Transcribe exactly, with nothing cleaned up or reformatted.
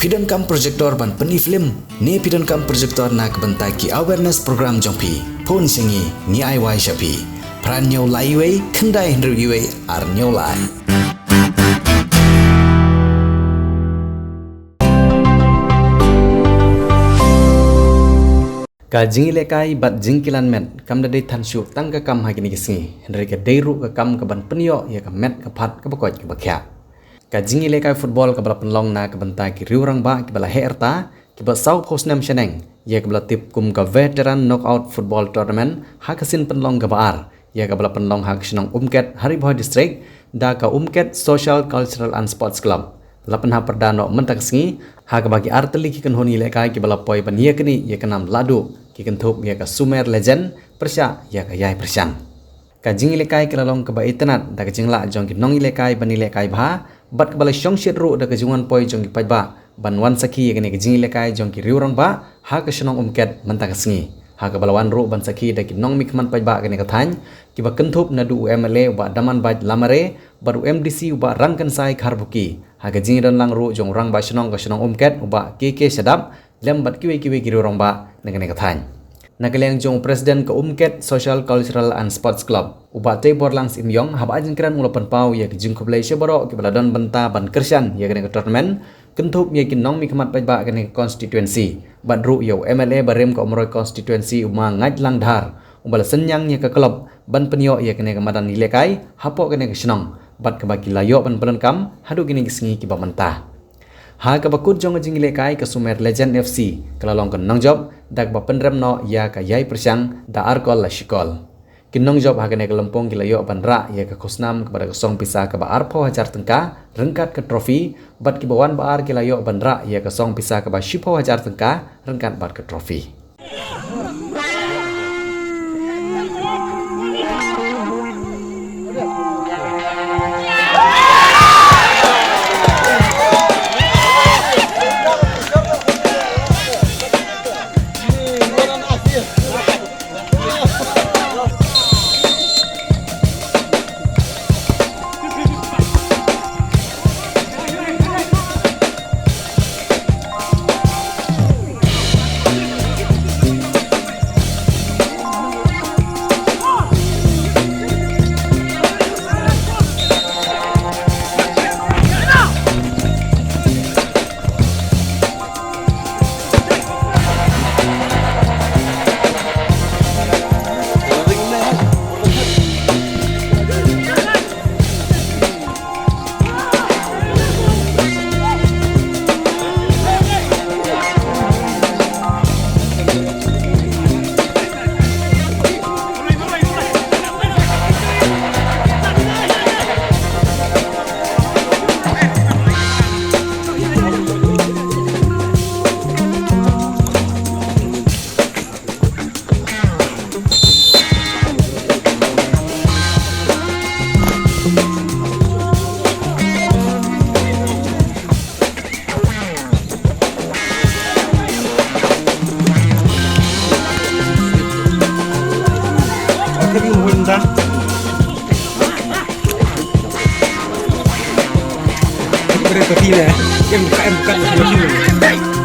Phi donkam projector ban pyni film ne phi donkam projector na ka bynta ki awareness program jong phi? Phone sha ngi, ngi ai wai sha phi. Phra hynñiew lai wei khyndai hynriew wei ar hynñiew lai. Ka jingïalehkai bad jingkilan met kam da dei than shuh tang ka kam ha kine ki sngi, hynrei ka dei ruh ka kam ka ban pynïoh ïa ka met ka phad kaba koit kaba khiah. Ka jingïalehkai football kaba la pynlong na ka bynta ki riew rangbah kiba la heh rta kiba sawphew snem shaneng, ïa kaba la tip kum ka Veteran Knockout Football Tournament, ha ka sien pynlong kaba ar, ïa kaba la pynlong ha ka shnong Umket, ha Ri Bhoi District, da ka Umket Social Cultural and Sports Club. La pynhap pyrda noh mynta ka sngi, ha kaba ki artylli ki kynhun ïalehkai kiba la poi ban ïaknieh ïa ka nam lahduh ki kynthup ïa ka Sumer Legend pyrshah ïa ka Ïai Pyrshang. Ka jingïalehkai ka la long kaba itynnad da ka jinglah jong ki nongïalehkai ban ïalehkai bha, bad kaba la shongshit ruh da ka jingwan poi jong ki paidbah ban wan sakhi ïa kane ka jingïalehkai jong ki riew rangbah ha ka shnong Umket mynta ka sngi, ha kaba la wan ruh ban sakhi da ki nongmihkhmat paidbah kane ka thaiñ, kiba kynthup naduh u M L A u Bah Damanbait Lamare bad u M D C u Bah Rangkynsai Kharbuki, ha ka jingïadonlang ruh jong u Rangbah Shnong ka shnong Umket u Bah K K Shadap, lem bad kiwei kiwei ki riew rangbah na kane ka thaiñ. Na ka liang jong u President ka Umket Social Cultural and Sports Club, u Bah Teiborlang Syiemiong, haba ai jingkren u la pynpaw ïa ka jingkhublei sha baroh kiba la don bynta ban kyrshan ïa kane ka tournament, kynthup ïa ki nongmihkhmat paidbah kane ka constituency, bad ruh ïa u M L A barim ka Umroi constituency u Ma Ngaitlang Dhar, uba la synñiang ïa ka club ban pynïoh ïa kane ka madan ïalehkai hapoh kane ka shnong, bad kaba ki la ïoh ban pyndonkam haduh kine ki sngi kiba mynta. Ha kaba kut jong ka jingïalehkai, ka Sumer Legend F C ka la long ka nongjop da kaba pynrem noh ïa ka Ïai Pyrshang da ar kol la shi kol. Ki nongjop ha kane ka lympung ki la ïoh ban rah ïa ka khusnam kaba da ka song pisa kaba arphew hajar tyngka ryngkat ka trophy, bad kiba wan ba ar ki la ïoh ban rah ïa ka song pisa kaba shiphew hajar tyngka ryngkat bad ka trophy. Em buka, em buka.